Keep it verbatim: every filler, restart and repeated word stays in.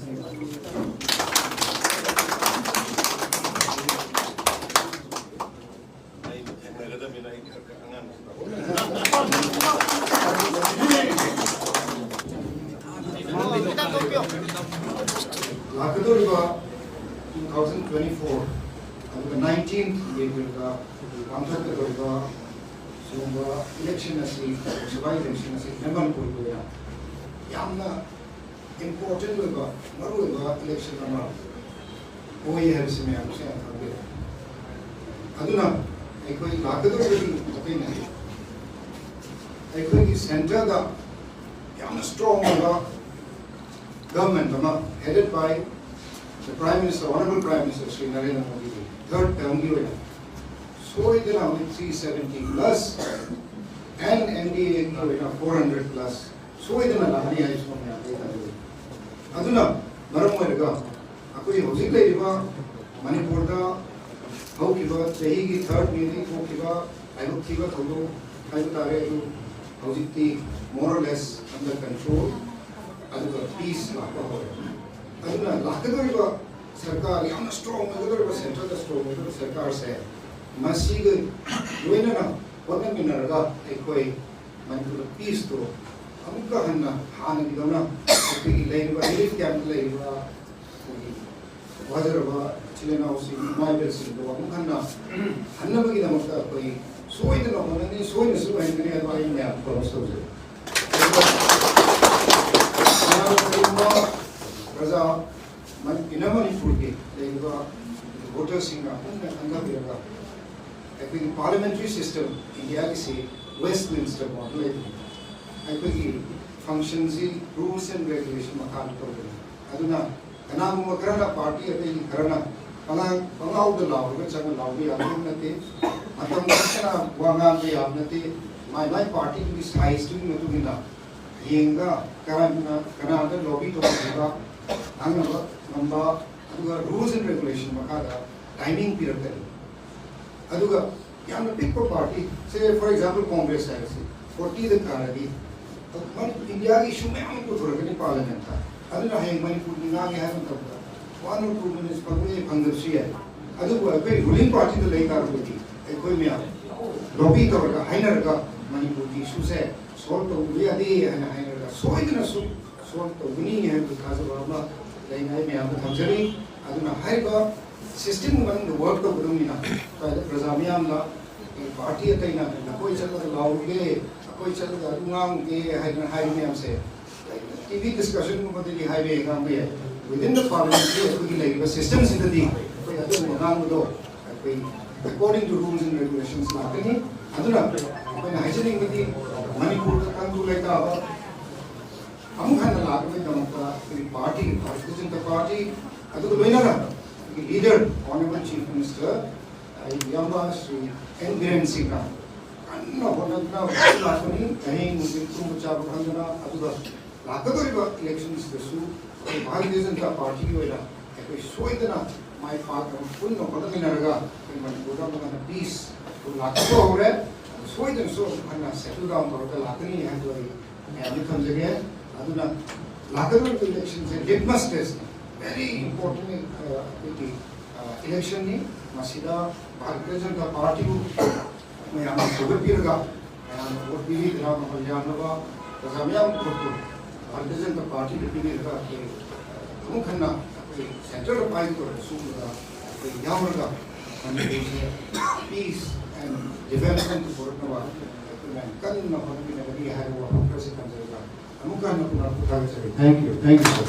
ꯑꯩ ꯊꯦꯡꯅꯒꯗꯕꯅꯤꯅ ꯑꯩ ꯈꯔ ꯈꯔ ꯑꯉꯥꯡ ꯂꯥꯛꯀꯗꯧꯔꯤꯕ two thousand twenty-four ꯑꯗꯨꯒ nineteenth April ꯗ ꯄꯥꯡꯊꯣꯛꯀꯗꯧꯔꯤꯕ ꯁꯤꯒꯨꯝꯕ election ꯑꯁꯤ, ꯂꯣꯛ ꯁꯚꯥ election ꯑꯁꯤ ꯃꯅꯤꯄꯨꯔꯒꯤ ꯑꯣꯏꯅ ꯌꯥꯝꯅ important ꯑꯣꯏꯕ, ꯃꯔꯨꯑꯣꯏꯕ election ꯑꯃ ꯑꯣꯏ ꯍꯥꯏꯕꯁꯤ ꯃꯌꯥꯝꯁꯨ ꯌꯥꯝ ꯈꯪꯕꯤꯔꯦ꯫ ꯑꯗꯨꯅ ꯑꯩꯈꯣꯏ ꯂꯥꯛꯀꯗꯧꯔꯤꯕꯗꯤ ꯑꯇꯩ ꯅꯠꯇꯦ, ꯑꯩꯈꯣꯏꯒꯤ centre ꯗ ꯌꯥꯝꯅ strong ꯑꯣꯏꯕ government ꯑꯃ, headed by the Prime Minister, Honorable Prime Minister Shri Narendra Modi, third term ꯒꯤ ꯑꯣꯏꯅ ꯁꯣꯏꯗꯅ ꯍꯧꯖꯤꯛ three seventy plus and N D A ꯒꯤ ꯑꯣꯏꯅ four hundred plus ꯁꯣꯏꯗꯅ ꯂꯥꯛꯀꯅꯤ ꯍꯥꯏꯕꯁꯤ ꯃꯌꯥꯝꯗ ꯑꯩ ꯊꯥꯖꯖꯩ꯫ ꯑꯗꯨꯅ ꯃꯔꯝ ꯑꯣꯏꯔꯒ ꯑꯩꯈꯣꯏ ꯍꯧꯖꯤꯛ ꯂꯩꯔꯤꯕ ꯃꯅꯤꯄꯨꯔꯗ ꯍꯧꯈꯤꯕ ꯆꯍꯤꯒꯤ third May ꯗꯒꯤ ꯊꯣꯛꯈꯤꯕ ꯂꯥꯏꯕꯛ ꯊꯤꯕ ꯊꯧꯗꯣꯛ ꯍꯥꯏꯕ ꯇꯥꯔꯦ, ꯑꯗꯨ ꯍꯧꯖꯤꯛꯇꯤ more or less under control, ꯑꯗꯨꯒ peace ꯂꯥꯛꯄ ꯍꯧꯔꯦ꯫ ꯑꯗꯨꯅ ꯂꯥꯛꯀꯗꯧꯔꯤꯕ ꯁꯔꯀꯥꯔ, ꯌꯥꯝꯅ strong ꯑꯣꯏꯒꯗꯧꯔꯤꯕ centre ꯗ strong ꯑꯣꯏꯒꯗꯧꯔꯤꯕ ꯁꯔꯀꯥꯔꯁꯦ, ꯃꯁꯤꯒ ꯂꯣꯏꯅꯅ ꯍꯣꯠꯅꯃꯤꯟꯅꯔꯒ ꯑꯩꯈꯣꯏ ꯃꯅꯤꯄꯨꯔꯗ peace ꯇꯣ ꯑꯃꯨꯛꯀ ꯍꯟꯅ ꯍꯥꯟꯅꯒꯤꯗꯧꯅ ꯑꯩꯈꯣꯏꯒꯤ ꯂꯩꯔꯤꯕ relief camp ꯇ ꯂꯩꯔꯤꯕ ꯑꯩꯈꯣꯏꯒꯤ ꯋꯥꯖꯔꯕ ꯏꯆꯤꯜ ꯏꯅꯥꯎꯁꯤꯡ, ꯏꯃꯥ ꯏꯕꯦꯜꯁꯤꯡꯗꯣ ꯑꯃꯨꯛ ꯍꯟꯅ ꯍꯟꯅꯕꯒꯤꯗꯃꯛꯇ ꯑꯩꯈꯣꯏ ꯁꯣꯏꯗꯅ ꯍꯣꯠꯅꯅꯤ, ꯁꯣꯏꯗꯅꯁꯨ ꯑꯣꯏꯍꯟꯒꯅꯤ ꯍꯥꯏꯕ ꯑꯩ ꯃꯌꯥꯝ promise ꯇꯧꯖꯔꯤ꯫ ꯑꯗꯨꯒ ꯀꯅꯥꯒꯨꯝꯕ ꯄ꯭ꯔꯖꯥ ꯃꯅꯤ-, inner ꯃꯅꯤꯄꯨꯔꯒꯤ ꯂꯩꯔꯤꯕ voter ꯁꯤꯡꯅ ꯄꯨꯟꯅ ꯈꯟꯊꯕꯤꯔꯒ ꯑꯩꯈꯣꯏꯒꯤ parliamentary system India ꯒꯤꯁꯤ Westminster ꯐꯥꯎꯕ ꯂꯩꯕꯅꯤ꯫ ꯑꯩꯈꯣꯏꯒꯤ function ꯁꯤ rules and regulation ꯃꯈꯥꯗ ꯇꯧꯕꯅꯤ꯫ ꯑꯗꯨꯅ ꯀꯅꯥꯒꯨꯝꯕ ꯈꯔꯅ, party ꯑꯇꯩꯒꯤ ꯈꯔꯅ ꯄꯉꯥꯡ-, ꯄꯉꯥꯎꯗ ꯂꯥꯎꯔꯒ ꯆꯪꯉ ꯂꯥꯎꯕ ꯌꯥꯕ ꯅꯠꯇꯦ꯫ ꯃꯇꯝ ꯈꯔ ꯋꯥ ꯉꯥꯡꯕ ꯌꯥꯕ ꯅꯠꯇꯦ꯫ ꯃꯥꯏ ꯃꯥꯏ party ꯗꯨꯒꯤ size ꯇꯨꯒꯤ ꯃꯇꯨꯡ ꯏꯟꯅ ꯌꯦꯡꯉꯒ ꯀꯅꯥꯅ, ꯀꯅꯥꯗ lobby ꯇꯧꯕ ꯉꯥꯡꯅꯕ ꯉꯝꯕ, ꯑꯗꯨꯒ rules and regulation ꯃꯈꯥꯗ timing ꯄꯤꯔꯛꯀꯅꯤ꯫ ꯑꯗꯨꯒ ꯌꯥꯝꯅ ꯄꯤꯛꯄ party, say for example Congress ꯍꯥꯏꯔꯁꯤ, forty ꯗ ꯀꯥꯔꯗꯤ ꯃꯅꯤ-, India ꯒꯤ issue ꯃꯌꯥꯝ ꯑꯃ ꯄꯨꯊꯣꯔꯛꯀꯅꯤ parliament ꯇ꯫ ꯑꯗꯨꯅ ꯍꯌꯦꯡ ꯃꯅꯤꯄꯨꯔꯒꯤ ꯉꯥꯡꯒꯦ ꯍꯥꯏꯕ ꯃꯇꯝꯗ one or two minutes ꯐꯪꯕ ꯌꯥꯏ, ꯐꯪꯗꯕꯁꯨ ꯌꯥꯏ꯫ ꯑꯗꯨꯕꯨ ꯑꯩꯈꯣꯏ ꯔꯨꯂꯤꯡ ꯄꯥꯔꯇꯤꯗ ꯂꯩ ꯇꯥꯔꯒꯗꯤ ꯑꯩꯈꯣꯏ ꯃꯌꯥꯝ ꯂꯣꯕꯤ ꯇꯧꯔꯒ ꯍꯥꯏꯅꯔꯒ ꯃꯅꯤꯄꯨꯔꯒꯤ ꯏꯁꯨꯁꯦ ꯁꯣꯜꯕ ꯇꯧꯕ ꯌꯥꯗꯦ ꯍꯥꯏꯅ ꯍꯥꯏꯅꯔꯒ ꯁꯣꯏꯗꯅꯁꯨ ꯁꯣꯜꯕ ꯇꯧꯒꯅꯤ ꯍꯥꯏꯕꯒꯤ ꯊꯥꯖꯕ ꯑꯃ ꯂꯩꯅ ꯑꯩ ꯃꯌꯥꯝꯗ ꯊꯝꯖꯔꯤ꯫ ꯑꯗꯨꯅ ꯍꯥꯏꯔꯤꯕ ꯁꯤꯁꯇꯦꯝꯒꯤ ꯃꯅꯨꯡꯗ ꯋꯔꯛ ꯇꯧꯒꯗꯕꯅꯤꯅ ꯄ꯭ꯔꯖꯥ ꯃꯤꯌꯥꯝꯅ ꯄꯥꯔꯇꯤ ꯑꯇꯩꯅ ꯅꯈꯣꯏ ꯆꯠꯂꯒ ꯂꯥꯎꯔꯨꯒꯦ, ꯑꯩꯈꯣꯏ ꯆꯠꯂꯒ ꯑꯗꯨ ꯉꯥꯡꯉꯨꯒꯦ ꯍꯥꯏꯗꯅ ꯍꯥꯏꯕ ꯃꯌꯥꯝꯁꯦ ꯇꯤ ꯚꯤ ꯗꯤꯁꯀꯁꯟꯒꯨꯝꯕꯗꯗꯤ ꯍꯥꯏꯕ ꯌꯥꯏ, ꯉꯥꯡꯕ ꯌꯥꯏ꯫ Within the parliamentary ꯑꯩꯈꯣꯏꯒꯤ ꯂꯩꯔꯤꯕ ꯁꯤꯁꯇꯦꯝꯁꯤꯗꯗꯤ ꯑꯩꯈꯣꯏ ꯑꯗꯨꯒꯨꯝꯕ ꯉꯥꯡꯕꯗꯣ ꯑꯩꯈꯣꯏ according to rules and regulations ꯂꯥꯛꯀꯅꯤ꯫ ꯑꯗꯨꯅ ꯑꯩꯈꯣꯏꯅ ꯍꯥꯏꯖꯅꯤꯡꯕꯗꯤ ꯃꯅꯤꯄꯨꯔꯗ ꯇꯪꯗꯨ ꯂꯩꯇꯥꯕ ꯑꯃꯨꯛ ꯍꯟꯅ ꯂꯥꯛꯅꯕꯒꯤꯗꯃꯛꯇ ꯑꯩꯈꯣꯏꯒꯤ ꯄꯥꯔꯇꯤ, ꯚꯥꯔꯇꯤꯌ ꯖꯅꯇꯥ ꯄꯥꯔꯇꯤ, ꯑꯗꯨꯒ ꯂꯣꯏꯅꯅ ꯑꯩꯈꯣꯏꯒꯤ ꯂꯤꯗꯔ ꯑꯣꯅꯔꯦꯕꯜ ꯆꯤꯐ ꯃꯤꯅꯤꯁꯇꯔ, ꯑꯩꯒꯤ ꯏꯌꯥꯝꯕ ꯁ꯭ꯔꯤ ꯑꯦꯟ ꯕꯤꯔꯦꯟ ꯁꯤꯡꯅ ꯀꯟꯅ ꯍꯣꯠꯅꯗꯨꯅ ꯍꯧꯖꯤꯛ ꯂꯥꯛꯄꯅꯤ꯫ ꯑꯍꯤꯡ ꯅꯨꯡꯊꯤꯜ ꯇꯨꯝꯕ ꯆꯥꯕ ꯈꯪꯗꯅ, ꯑꯗꯨꯒ ꯂꯥꯛꯀꯗꯧꯔꯤꯕ ꯏꯂꯦꯛꯁꯟꯁꯤꯗꯁꯨ ꯑꯩꯈꯣꯏ ꯚꯥꯔꯇꯤꯌ ꯖꯅꯇꯥ ꯄꯥꯔꯇꯤꯒꯤ ꯑꯣꯏꯅ ꯑꯩꯈꯣꯏ ꯁꯣꯏꯗꯅ ꯃꯥꯏ ꯄꯥꯛꯅꯕ ꯄꯨꯟꯅ ꯍꯣꯠꯅꯃꯤꯟꯅꯔꯒ ꯑꯩꯈꯣꯏ ꯃꯅꯤꯄꯨꯔꯗ ꯑꯃꯨꯛ ꯍꯟꯅ ꯄꯤꯁ ꯂꯥꯛꯄ ꯍꯧꯔꯦ꯫ ꯑꯗꯨ ꯁꯣꯏꯗꯅꯁꯨ ꯑꯃꯨꯛ ꯍꯟꯅ ꯁꯦꯇꯜ ꯗꯥꯎꯟ ꯇꯧꯔꯒ ꯂꯥꯛꯀꯅꯤ ꯍꯥꯏꯕꯗꯣ ꯑꯩ ꯃꯌꯥꯝꯗ ꯊꯝꯖꯒꯦ꯫ ꯑꯗꯨꯅ ꯂꯥꯛꯀꯗꯧꯔꯤꯕ ꯏꯂꯦꯛꯁꯟꯁꯦ ꯂꯤꯠꯃꯁ ꯇꯦꯁꯅꯤ, ꯚꯦꯔꯤ ꯏꯝꯄꯣꯔꯇꯦꯟ ꯑꯩꯈꯣꯏꯒꯤ ꯏꯂꯦꯛꯁꯟꯅꯤ꯫ ꯃꯁꯤꯗ ꯚꯥꯔꯇꯤꯌ ꯖꯅꯇꯥ ꯄꯥꯔꯇꯤꯕꯨ ꯃꯌꯥꯝꯅ ꯁꯧꯒꯠꯄꯤꯔꯒ, ꯃꯌꯥꯝꯅ ꯚꯣꯠ ꯄꯤꯕꯤꯗꯅ ꯃꯃꯜ ꯌꯥꯝꯂꯕ ꯄ꯭ꯔꯖꯥ ꯃꯤꯌꯥꯝ ꯚꯣꯠꯇꯨ ꯚꯥꯔꯇꯤꯌ ꯖꯅꯇꯥ ꯄꯥꯔꯇꯤꯗ ꯄꯤꯕꯤꯔꯒ ꯑꯩꯈꯣꯏ ꯑꯃꯨꯛ ꯍꯟꯅ ꯑꯩꯈꯣꯏ ꯁꯦꯟꯇꯔꯗ ꯄꯥꯏꯒꯗꯧꯔꯤꯕ ꯁꯤꯒꯨꯝꯕꯗ ꯑꯩꯈꯣꯏ ꯌꯥꯎꯔꯒ ꯃꯅꯤꯄꯨꯔꯁꯦ ꯄꯤꯁ ꯑꯦꯟ ꯗꯤꯕꯂꯞꯃꯦꯟ ꯄꯨꯔꯛꯅꯕ ꯑꯩꯈꯣꯏ ꯃꯌꯥꯝ ꯀꯟꯅ ꯍꯣꯠꯅꯃꯤꯟꯅꯒꯅꯤ ꯍꯥꯏꯕ ꯋꯥꯐꯝ ꯈꯔꯁꯤ ꯊꯝꯖꯔꯒ ꯑꯃꯨꯛ ꯍꯟꯅ ꯄꯨꯅꯔꯛꯄ ꯊꯥꯒꯠꯆꯔꯤ꯫ Thank you, thank you, sir.